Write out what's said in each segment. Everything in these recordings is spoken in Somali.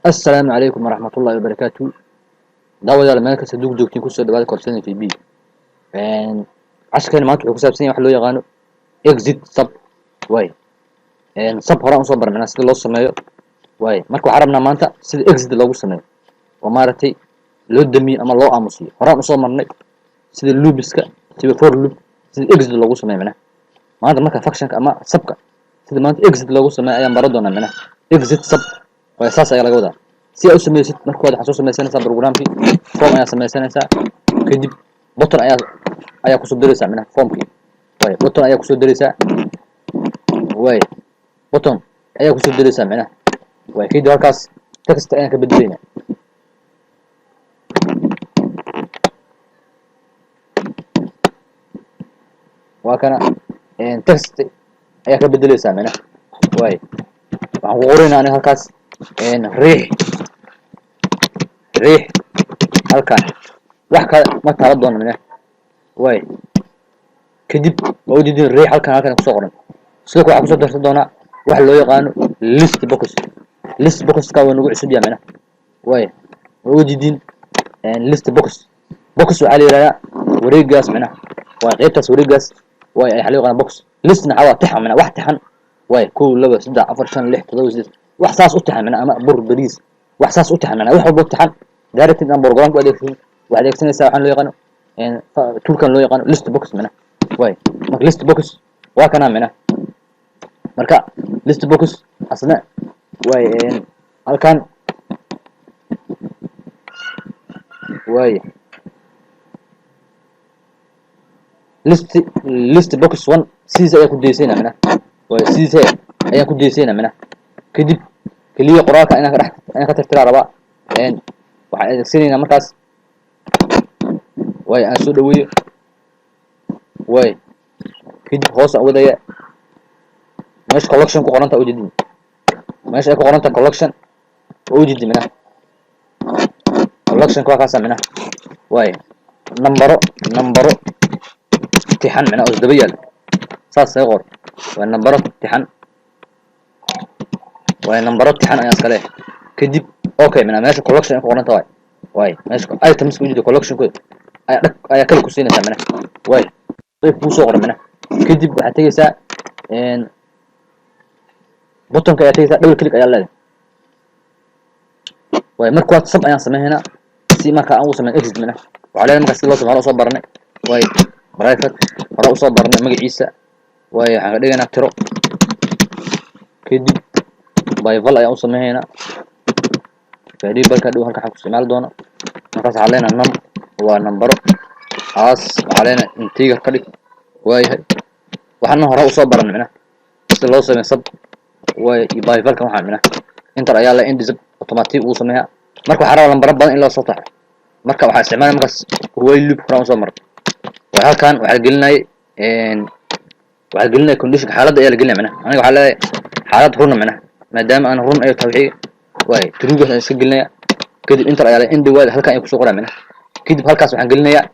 Assalaamu calaykum waraxmatullaahi wabarakaatu. Daawadayaal, meel kasta duug joogtiin, kusoo dhawaada Korsada TV. Casharkeena maanta wuxuu ku saabsan yahay waxa loo yaqaano exit sub. Way sub horaan usoo baran, macnaha sida loo sameeyo waay. Marka waxaan rabnaa maanta sida exit loogu sameeyo oo maaragtay loo damiyo ama loo aamusiyo. Horaan usoo marnay sida loopiska, sida for loop, sida exit loogu sameeyo. Macnaha maanta marka functionka ama subka sida maanta exit loogu sameeyo ayaan baran doonaa. Macnaha exit sub waay, saas ayaa laga wadaa. Si aad u sameysid, marka hore waxaad soo sameysanaysaa programkii, form ayaa sameysanaysaa. Kadib button ayaa kusoo diraysaa, macnaha formkii waay. Button ayaa kusoo diraysaa waay, button ayaa kusoo diraysaa macnaha waay. Kadib halkaas text ayaan ka bedelaynaa. Waa kana, text ayaa ka bedeleysaa macnaha waay. Waxaan ku qoraynaa aniga halkaas riix, riix halkan, wax kale ma taaban doono macnaha waay. Kadib waa ujeedin, riix halkan, halkan kusoo qoran. Sidoo kale waxaan kusoo darsan doonaa waxa loo yaqaano list box. List boxka waa nagu cusub yahay macnaha waay. Waa ujeedin, list box, box waxaa la yihahdaa wareegaas macnaha waay, qaybtaas wareegaas waay ayaa loo yaqaana box. Listna waxaa waa tixan macnaha, wax tixan waay: 1, 2, 3, 4, 5, 6, 7, 8, wax saas u tixan macnaha, ama bur, bariis, wax saas u tixan macnaha, wax walba u tixan. Directed aan program ku adeegsan, waxaad adeegsanaysaa waxaan loo yaqaano toolkan loo yaqaano list box macnaha waay. Marka list box waa kanaa macnaha. Marka list box asna waay halkan waay, list box one sidiisa ayaa ku daysayna macnaha waay, sidiisa ayaan ku daysayna macnaha. Kadib keliya qoraalka inaan ka dhex, inaan ka tirtiraa rabaa. Waxaan adeegsanaynaa markaas waay, aan soo dhaweeyo waay. Kadib hoos aan wadaya, meesha collection ku qoranta ujeedin, meesha ay ku qoranta collection waa ujeedi macnaha. Collectionka waa kaasa macnaha waay, nambaro, nambaro tixan macnaha oo isdaba yaal, saas saga qor. Waa nambaro tixan waay, nambaro tixan ayaan iska leeyahay. Kadib okay macnaha meesha collection ay ku qoranta waay, waay meesha items ujeeda collectionkooda ayaa dhag ayaa kala ku siinaysaa macnaha waay, qayb kuu soo qoran macnaha. Kadib waxaad tegeysaa buttonka ayaa tegeysaa, double click ayaa leedahay waay. Marka waad sub ayaan sameynaynaa si marka aan ugu sameyn exit macnaha. Waxaa leedahay marka si loo sameyo hore usoo baranay waay, private hore usoo baranay magaciisa waay. Waxaan ka dhigaynaa tiro. Kadib byval ayaan u sameynaynaa, variable-ka dhow halka waxaan ku isticmaali doono. Markaas waxaa leenahay num waa nambaro, as waxaa leenahay integer ka dhig. Waayahay, waxaana hore usoo baranay macnaha sida loo sameeyo sub waay iyo byvalka. Waxaa macnaha enter ayaa le end sub automatic uu sameeyaa. Marka waxaa rabaa lambaro badan in loo soo taxo. Marka waxaa isticmaalaya markaas while loop horaan usoo maray waay. Halkan waxaa la gelinayay, waxaa la gelinaya condition, xaaladda ayaa la gelinaya macnaha. Aniga waxaa leeyahay xaalad runa macnaha, maadaama aan run ay tahay wixii waay, truegaas ayaan iska gelinaya. Kadib enter ayaa le end while halkan ayaan kusoo qoraya macnaha. Kadib halkaas waxaan gelinayaa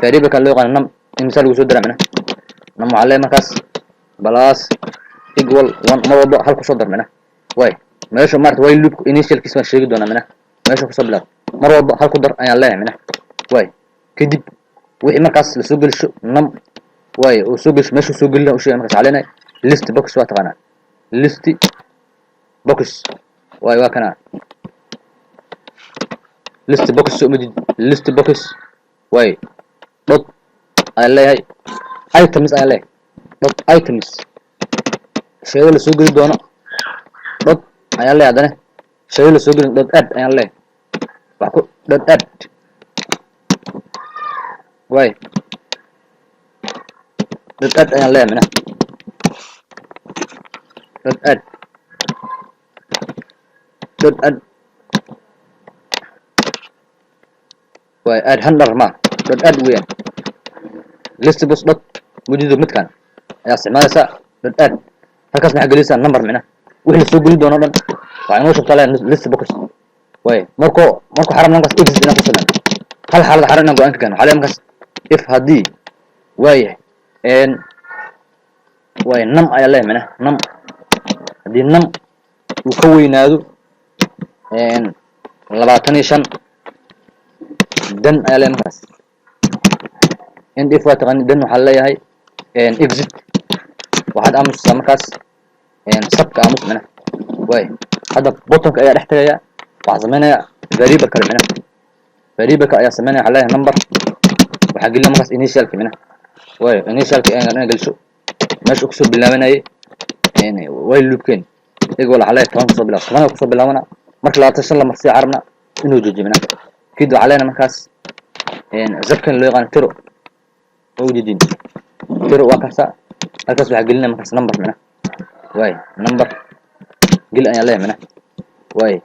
variable-kan loo yaqaano num, in misaal lagu soo dara macnaha. Num waxaa leeyahay markaas plus equal one, mar walba hal kusoo dar macnaha waay. Meesha maarata while loop initialkiis baan sheegi doonaa macnaha, meesha kusoo bilaab, mar walba hal ku dar ayaan leeyahay macnaha waay. Kadib wixii markaas lasoo gelisho num waay oo soo gelisho, meesha soo gelina u sheegay. Markaas waxaa leenahay list box, waa taqaanaa list box waay, waa kana list box soo madid, list box waay dot ayaan leeyahay, items ayaan leeyahay, dot items sheego lasoo geli doono, dot ayaan leeyahay, haddana sheego lasoo gelin dot add ayaan leeyahay, wax ku dot add waay, dot add ayaan leeyahay macnaha, dot add, dot add waay, add handler ma dot add weeyaan. List box dot mujido midkan ayaa isticmaalaysaa, dot add. Halkaas maxaa gelinaysaa? Number macnaha, wixii lasoo gelin doono dhan waxaa inoo shubtaa leeyahay list box waay. Markuu xaram markaas exit inaan ku sameyno, hal xaalad xaram inaan go-aan ka gaarno. Waxaa leeyahay markaas if haddii waayahay waay num ayaa leeyahay macnaha, num haddii num uu ka weynaado 25. Then ayaa leeyahay markaas end if, waa taqaani. Then waxaa leeyahay exit. Waxaad aamusisaa markaas sub-ka, aamus micnaha. Waay, hadda button-ka ayaa dhex tagaya. Waxaa sameynaya variable kale micnaha, variable-ka ayaa sameynaya. Waxaa leeyahay number, waxaa gelinaya markaas initial-ka micnaha. Waay, initial-ka inaa geliso meesha uu kusoo bilaabanayay while loop-keen equal. Waxaa leeyahay 10 kusoo bilaab, 10 kusoo bilaabana. Marka 25 la marsiya carabna inuu joojiyo micnaha. Kadib waxaa leenahay markaas sub-kan loo yaqaano tiro oo ujeedin tiro waa kaasa. Halkaas waxaa gelinaya markaas number micnaha. Waay, number geli ayaan leeyahay micnaha. Waay,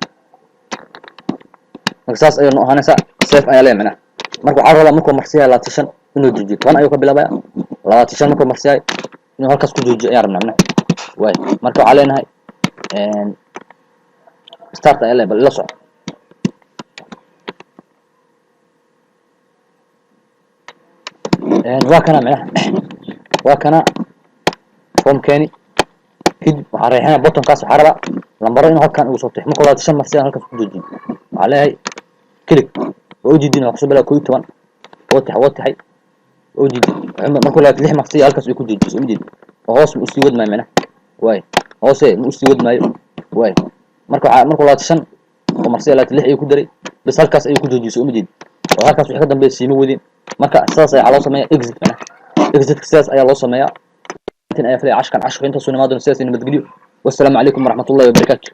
marka saas ayay noo ahaanaysaa. Save ayaa leeyahay micnaha. Marka waxaa rabaa markuu marsiyahay 25 inuu joojiyo. 10 ayuu ka bilaabaya, 25 markuu marsiyahay inuu halkaas ku joojiyo ayaan rabnaa micnaha. Waay, marka waxaa leenahay start ayaa leeyahay. Bal ila soco. Waa kana micnaha, waa kana form-keeni. Kadib waxaa reexinaya button-kaas. Waxaa rabaa lambaro inuu halkan ugu soo tixo. Markuu 25 marsiyan halkaas ku joojiyo. Waxaa leeyahay click. Waa ujeedin, waa kusoo bilaaba 11, waa tix, waa tixay, waa ujeedin. Markuu 26 marsiya halkaas uu ku joojiyo, soo ujeedin oo hoos ma usii wadmaayo micnaha. Waay, hoose ma usii wadmaayo. Waay, marka waxaa markuu 25 oo marsiya, 26 ayuu ku daray bas, halkaas ayuu ku joojiyey, soo uma jeedin oo halkaas wixii ka dambeeya siima wadin. Marka sidaas ayaa loo sameeyaa exit micnaha. Exit-ka sidaas ayaa loo sameeyaa. Ayaa filaya cashkan cashka intaasuu imaadona. Sidaas nabadgelyo, wassalaamu calaykum waraxmatullahi wabarakaatu.